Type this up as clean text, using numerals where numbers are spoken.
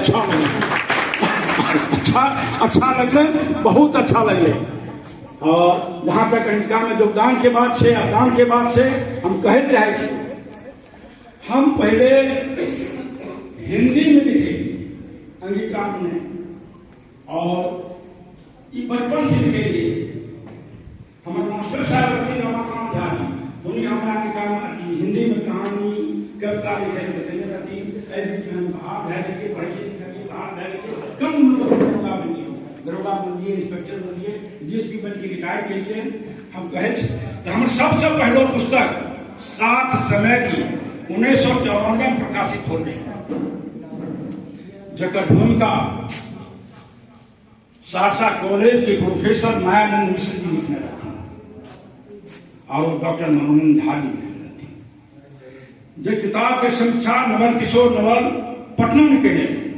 अच्छा लगलै, अच्छा अच्छा लगलै, बहुत अच्छा लगलै। और जहाँ तक अंगिकामे योगदानके बात छै, अवदानके बात छै, हम कहै चाहै छी, हम पहिले हिंदी में लिखे, अंगिका में, और ई बचपन से लिखे रहिए। हमर मास्टर साहब रहथिन रमाकांत झा जी, हुनी हमरा अंगिका में अथी हिंदी में कहानी कविता लिखे देने रहथिन। एहि बीच में हम बाहर भए गेलियै, पढ़लियै लिखलियै, बाहर भए गेलियै। कम उम्र में दरोगा बनियै, दरोगा बनियै, इंस्पेक्टर बनियै, डीएसपी बन के रिटायर केलियै। हम कहै छी तऽ हमर सबसँ पहिलो पुस्तक सात समय की 1994 में प्रकाशित होल रहे, जकर भूमिका सहरसा कॉलेज के प्रोफेसर मायानंद मिश्र जी लिखने रहथिन और डॉक्टर मनोरंजन झा जी लिखने रहथिन। जे किताब के समीक्षा नवल किशोर नवल पटना में कयने रहे।